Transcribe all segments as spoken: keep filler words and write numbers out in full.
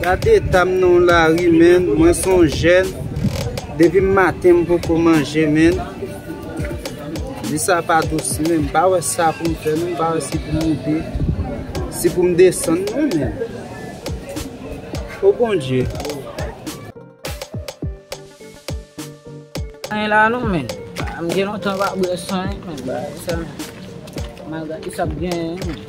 Gade eta m nan lari, menn. Mwen se yon jèn. Depi maten m poko manje, menn. Vi sa pa dous, menn. M pa wè sa pou m fè, menn. M pa wè si pou m monte, si pou m desann, non, menn. O Bondye. Anyen la non, menn. M gen lontan pa bwè san, menn. Bagay sa, malgre sa ap genyen, menn.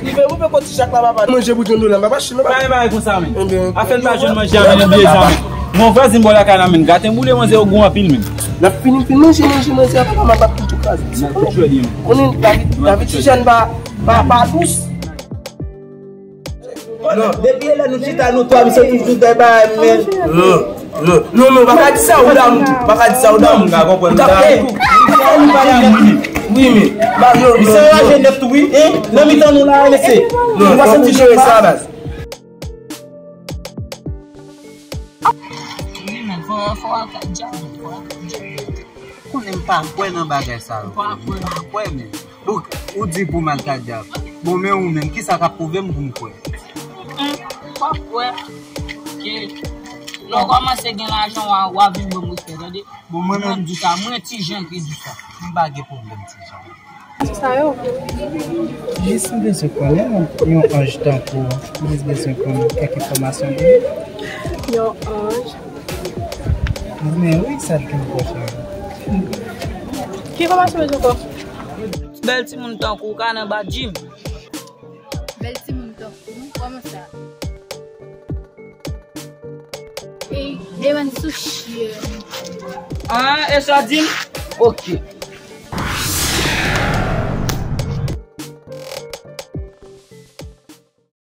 Li fè ou fè kòti chak la, papa. Manje pou yon dola, papa, chino, papa. Pa gen bagay konsa, menn. Afè n pa jwenn manje a, menn, bliye sa, menn. Bon, vwazin bò lakay la, menn. Graten boule manzè yo gou anpil, menn. N ap fini, fini manje, manje, manje a, papa, m ap tout kraze. Konnen lavi, lavi ti jèn pa, pa, pa dous. Non, depi e lè nou chita nou twa, misye toujou dèyè bagay, menn. Non, non, non, non, pa ka di sa, ou damou tou. Pa ka di sa, ou damou tou. Ou t ap fè kou. Wi, men. Misye raje nèt tou, wi. Nan mitan nou la, mesye. Non, nou pa santi jere sa, baz. Wi, men, fò, fò al ka djab, fò al ka djab. Konnen m pa kwè nan bagay sa yo. Ou pa kwè? M pa kwè, men. Ou, ou di pou m al ka djab. Bon, men ou menm, kisa k ap pwouve m pou m kwè? Mm, ou pa kwè ke lè w kòmanse gen lajan, w a, w a vin ban m respè, tande? Bon, mwen menm di sa, mwen Ti Jan ki di sa. M pa gen pwoblèm, Ti Jan. Sa yo. Jis m bezwen konnen yon, yon anj tankou w. M jis bezwen konnen kèk enfòmasyon de li. Yon anj. Men wi, sa t gen pwòch la. Ki enfòmasyon bezwen ankò? Bèl timoun tankou w ka nan ba Jim. Bèl timoun tankou m, kòman sa? E, e bann soushi. Ah, e sa di m? Ok.